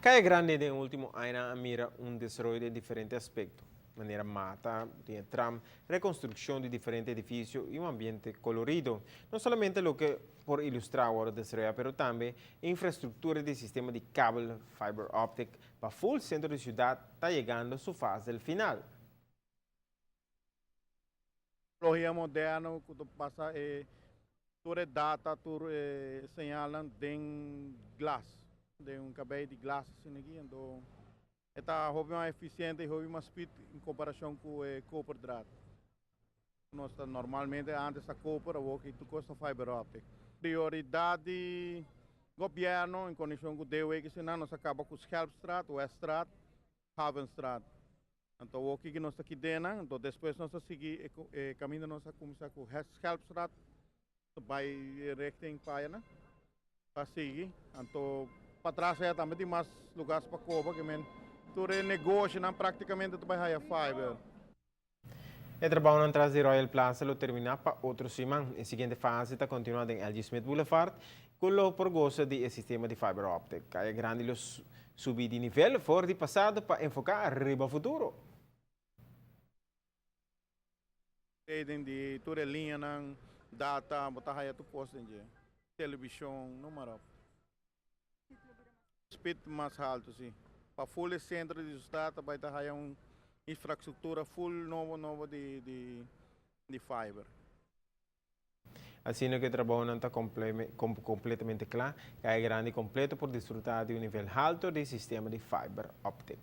Kaya Grandi den ultimo añanan a mira un desaroyo den diferente aspecto, manera mata, den e tram, reconstruccion di diferente edificio y un ambiente colorido. No solamente loke por ilustra awor a desaroya, pero tambe e infrastructura di sistema di kabel fiber optic pa full centro di ciudad ta yegando su fase final. Tecnologia moderno cu ta pasa e tur e data, tur e señalnan den glas, den un cabey di glas asina aki, anto e ta hopi mas eficiente y hopi mas speed en comparacion cu e koper draad. Nos ta normalmente antes ta koper, awor ki tur cos ta fiber optic. Prioridad di gobierno en conexion cu DOE kisina nos a caba cu Schelpstraat, Weststraat, Havenstraat. Anto awor ki nos ta kidena, anto despues nos ta sigui e caminda nos a cuminsa cu Schelpstraat ta bay richting Payana pa sigui. Anto patras aya tambe tin mas lugas pa coba ke men tur e negoshonan practicamente ta bay haya fiber. E trabounan tras di Royal Plaza lo terminá pa otro siman. E siguiente fase ta kontinuá den LG. Smith Boulevard, ku lo por gosa di e sistema di fiber optic. Kaya Grandi lo subi di nivel for di pasado pa enfoká riba futuro. Trading di tur e liñanan, data, bo ta haya tur kos den dje, televishon, noem maar op. Speed mas haltu si. Pa full e centro di stad ta bay ta haya un infrastructura full nobo nobo di di fiber. Asina cu e trabounan ta completamente cla, Caya Grandi completo por disfruta di un nivel halto di sistema di fiber optic.